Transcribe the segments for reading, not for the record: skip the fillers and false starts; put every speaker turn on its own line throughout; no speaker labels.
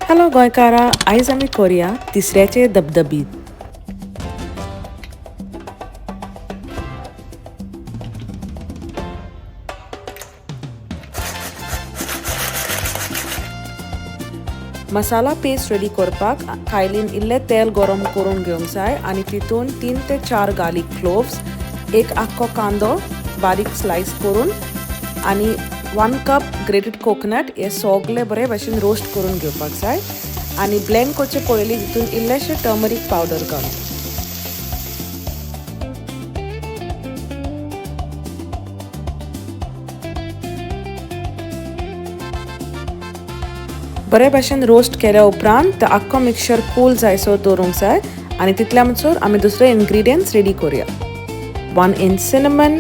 Hello गोंयकारा, आयज आमी करूया तिसऱ्याचे धबधबीत. मसाला पेस्ट रेडी करपाक कायलीन इल्लें तेल गरम करून घेवंक जाय आनी तितून 3 ते 4 गार्लिक क्लोव्स, एक आख्खो कांदो बारीक स्लायस करून आनी 1 कप ग्रेटेड कोकोनट हे सगळे बरे भशेन रोस्ट करून घेवपाक जाय आनी ब्लेंड करचे पयलीं तितून इल्लेशें टर्मरीक पावडर घालून. बरे भशेन रोस्ट केल्या उपरांत तो आख्खो मिक्सचर कूल जायसो दवरूंक जाय आनी तितल्या म्हणसर आमी दुसरे इन्ग्रिडियंट्स रेडी करूया. 1 inch cinnamon,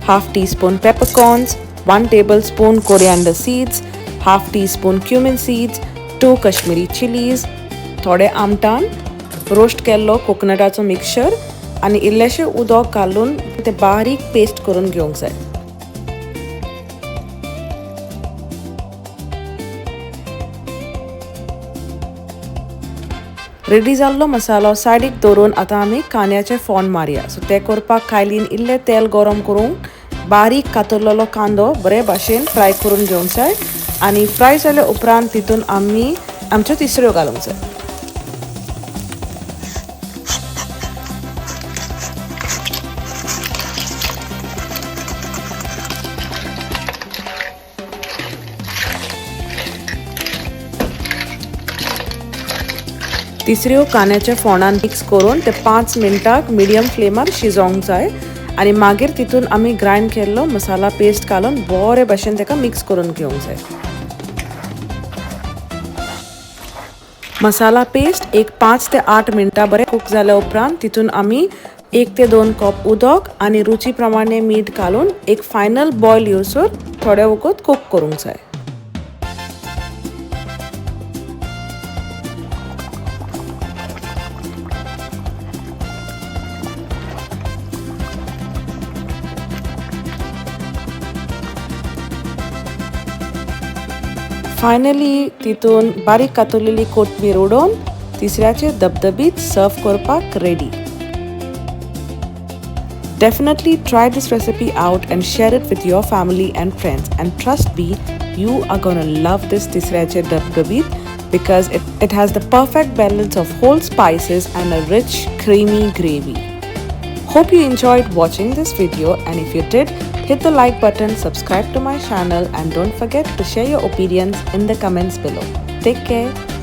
1/2 teaspoon peppercorns, 1 tablespoon coriander seeds, 1/2 teaspoon cumin seeds, 2 Kashmiri chillies, थोडे आमटान, रोस्ट केल्लो कोकोनटाचो मिक्सचर आनी इल्लेशें उदक घालून ते बारीक पेस्ट करून घेवंक जाय. रेडी जाल्लो मसालो सायडीक दवरून आतां आमी कांद्याचें फोंड मारया. सो तें करपाक कायलीन इल्लें तेल गरम करूंक बारीक कातरलेलो कांदो बरे भाशेन फ्राय करून घेवंक जाय आनी फ्राय जाल्या उपरांत तितून आमी आमच्यो तिसऱ्यो घालूंक जाय. तिसऱ्यो कांद्याच्या फोंडान मिक्स करून ते 5 मिनटाक मिडियम फ्लेमार शिजोवंक जाय आनी मागीर तितून आमी ग्रायंड केल्लो मसाला पेस्ट घालून बरे भशेन ताका मिक्स करून घेवंक जाय. मसाला पेस्ट एक 5 ते 8 मिनटां बरें कूक जाल्या उपरांत तितून आमी 1 ते 2 कप उदक आनी रुची प्रमाणे मीठ घालून एक फायनल बॉयल येवसर थोडे वगत कूक करूंक जाय. फायनली तितून बारीक कातरलेली कोथमीर उडोवन तिसऱ्याचे धबधबीत सर्व करपाक ready. Definitely try this recipe out and share it with your family and friends, and trust me, you are gonna love this tisryache dhabdhabit because it has the perfect balance of whole spices and a rich creamy gravy. Hope you enjoyed watching this video, and if you did, hit the like button, subscribe to my channel, and don't forget to share your opinions in the comments below. Take care.